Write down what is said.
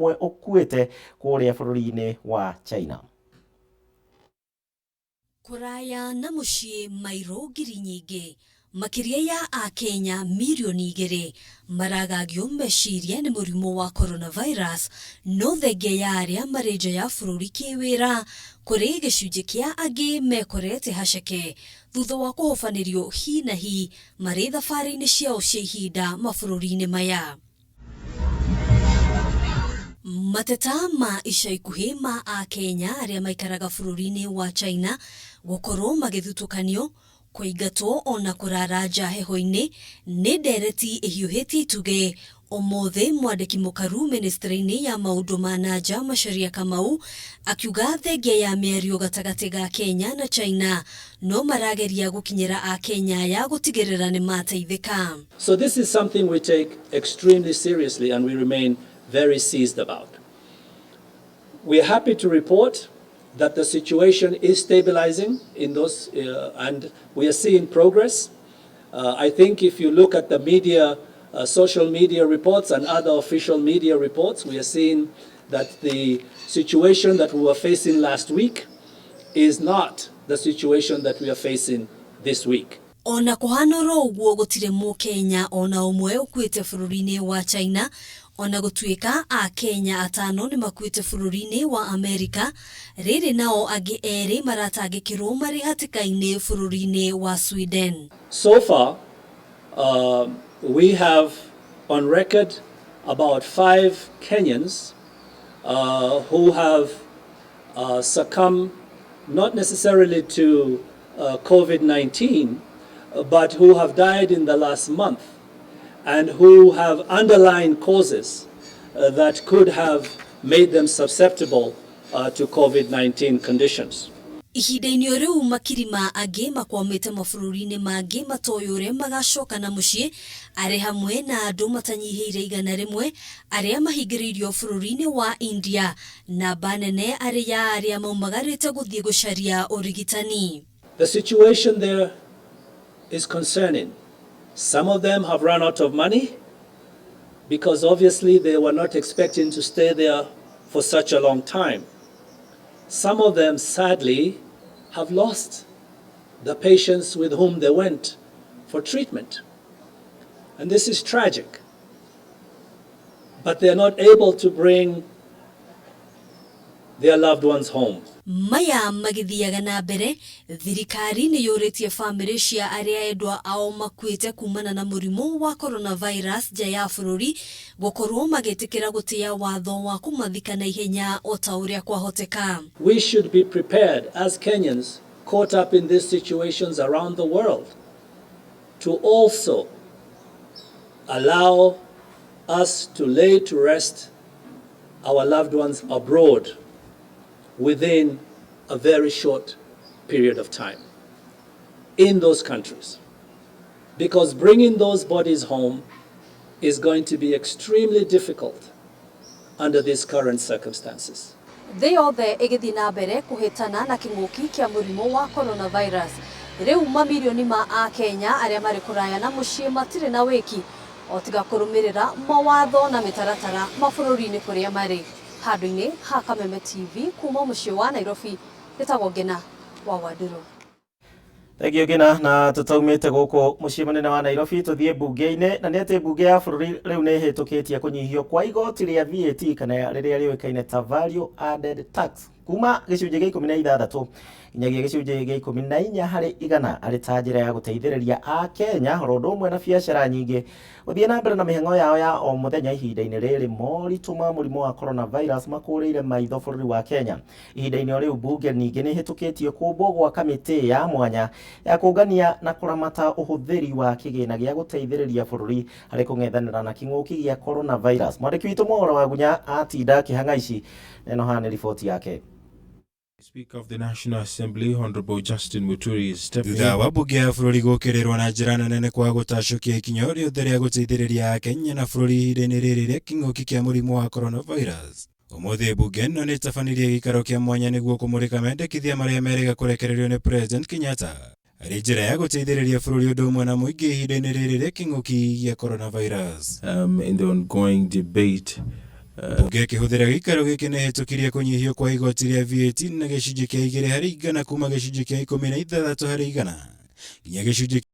Ũmwe ũkuĩte kũrĩa bũrũri-inĩ wa China. Kũraya na mũciĩ mairũ ngiri nyingĩ, makĩria ya Akenya mirioni igĩrĩ maragagio meciria nĩ mũrimũ wa coronavirus, no thengia ya arĩa marĩ nja ya bũrũri kĩwĩra, kũrĩ gĩcunjĩ kĩa angĩ mekorete haceke thutha wa kũhobanĩrio hi na hi marĩ thabarĩ-inĩ ciao cia ihinda mabũrũri-inĩ maya. Mateta ma ica ikuhĩ ma Akenya arĩa maikaraga bũrũri-inĩ wa China gũkorwo magĩthutũkanio, kũingatwo ona kũrara nja heho-inĩ nĩ ndereti ĩhiũhĩtie itugĩ. Ũmũthĩ mwandĩki mũkaru mĩnĩstrĩ-inĩ ya maũndũ ma na nja Macharia Kamau akiuga thengia ya mĩario gatagatĩ ga Kenya na China no marageria gũkinyĩra Akenya aya gũtigĩrĩra nĩ mateithĩka. So this is something we take extremely seriously and we remain very seized about. We are happy to report that the situation is stabilizing in those, and we are seeing progress. I think if you look at the media, social media reports and other official media reports, we are seeing that the situation that we were facing last week is not the situation that we are facing this week. O na kũhana oro ũguo gũtirĩ Mũkenya o na ũmwe ũkuĩte bũrũri-inĩ wa China, o na gũtuĩka Akenya atano nĩ makuĩte bũrũri-inĩ wa Amerika, rĩrĩ nao angĩ erĩ maratangĩkĩrwo marĩ hatĩka-inĩ bũrũri-inĩ wa Sweden. So far, we have on record about five Kenyans who have succumbed not necessarily to COVID-19, but who have died in the last month and who have underlying causes that could have made them susceptible to COVID-19 conditions. Ihinda-inĩ o rĩu makiri ma angĩ makwamĩte mabũrũri-inĩ mangĩ matoĩ ũrĩa magacoka na mũciĩ arĩ hamwe na andũ matanyihĩire 100 arĩa mahingĩrĩirio bũrũri-inĩ wa India, namba nene arĩ ya arĩa maumagarĩte gũthiĩ gũcaria ũrigitani. The situation there is concerning. Some of them have run out of money because obviously they were not expecting to stay there for such a long time. Some of them, sadly, have lost the patients with whom they went for treatment. And this is tragic. But they are not able to bring their loved ones home. Maya magĩthiaga na mbere, thirikari nĩ yũrĩtie bamĩrĩ cia arĩa endwa ao makuĩte kumana na mũrimũ wa coronavirus nja ya bũrũri gũkorwo magĩtĩkĩra gũtĩa watho wa kũmathika na ihenya o ta ũrĩa kwahoteka. We should be prepared as Kenyans caught up in these situations around the world to also allow us to lay to rest our loved ones abroad within a very short period of time in those countries. Because bringing those bodies home is going to be extremely difficult under these current circumstances. Thĩ yothe ĩgĩthiĩ na mbere kũhĩtana na kĩng'ũki kĩa mũrimũ wa coronavirus, rĩu mamirioni ma Akenya arĩa marĩ kũraya na mũciĩ matirĩ na wĩki o tiga kũrũmĩrĩra mawatho na mĩtaratara mabũrũri-inĩ kũrĩa marĩ. Handũ-inĩ ha Kameme TV kuma mũciĩ wa Nairobi, ĩtagwo Ngena wa Wandũrũ. Thengiũ Ngina. Na tũtaumĩte gũkũ mũciĩ mũnene wa Nairobi, tũthiĩ mbunge-inĩ, na nĩ atĩ mbunge ya bũrũri rĩu nĩ ĩhĩtũkĩtie kũnyihio kwa igoti rĩa VAT kana rĩrĩa rĩũĩkaine ta Value Added Tax kuma gĩcunjĩ gĩa 16 nginyagia gĩcunjĩ gĩa 14% arĩ ta njĩra ya gũteithĩrĩria Akenya oro ũndũ ũmwe na biacara nyingĩ gũthiĩ na mbere na mĩhang'o yao ya o mũthenya ihinda-inĩ rĩrĩ moritũ ma mũrimũ wa coronavirus makũrĩire maitho bũrũri wa Kenya. Ihinda-inĩ o rĩu, mbunge ningĩ nĩ ĩhĩtũkĩtie kũmbwo gwa kamĩtĩ ya mwanya ya kũngania na kũramata ũhũthĩri wa kĩgĩna gĩa gũteithĩrĩria bũrũri harĩ kũng'ethanĩra na kĩng'ũki gĩa coronavirus. Mwandĩki witũ Mwaũra Wagunya atinda akĩhang'a ici na ĩno haha nĩ riboti yake. Speaker of the National Assembly, Honorable Justin Muturi, is stepping Thutha wa mbunge ya bũrũri gũkĩrĩrwo na njĩra nene nĩ kwaga gũtacũkia ikinya o rĩothe rĩa gũteithĩrĩria Akenya na bũrũri ihinda-inĩ rĩrĩ rĩa kĩng'ũki kĩa mũrimũ wa coronavirus, ũmũthĩ mbunge ĩno nĩ ĩtabanirie gĩikaro kĩa mwanya nĩguo kũmũrĩka mendekithia marĩa merĩga kũrekererio nĩ President Kenyatta arĩ njĩra ya gũteithĩrĩria bũrũri ũndũ ũmwe na mũingĩ ihinda-inĩ rĩrĩ rĩa kĩng'ũki gĩa coronavirus. In the ongoing debate Mbunge ĩkĩhũthĩra gĩikaro gĩkĩ nĩ ĩhĩtũkirie kũnyihio kwa igoti rĩa VAT na gĩcunjĩ kĩa 2% kuma gĩcunjĩ kĩa 16% nginya gĩcunjĩ.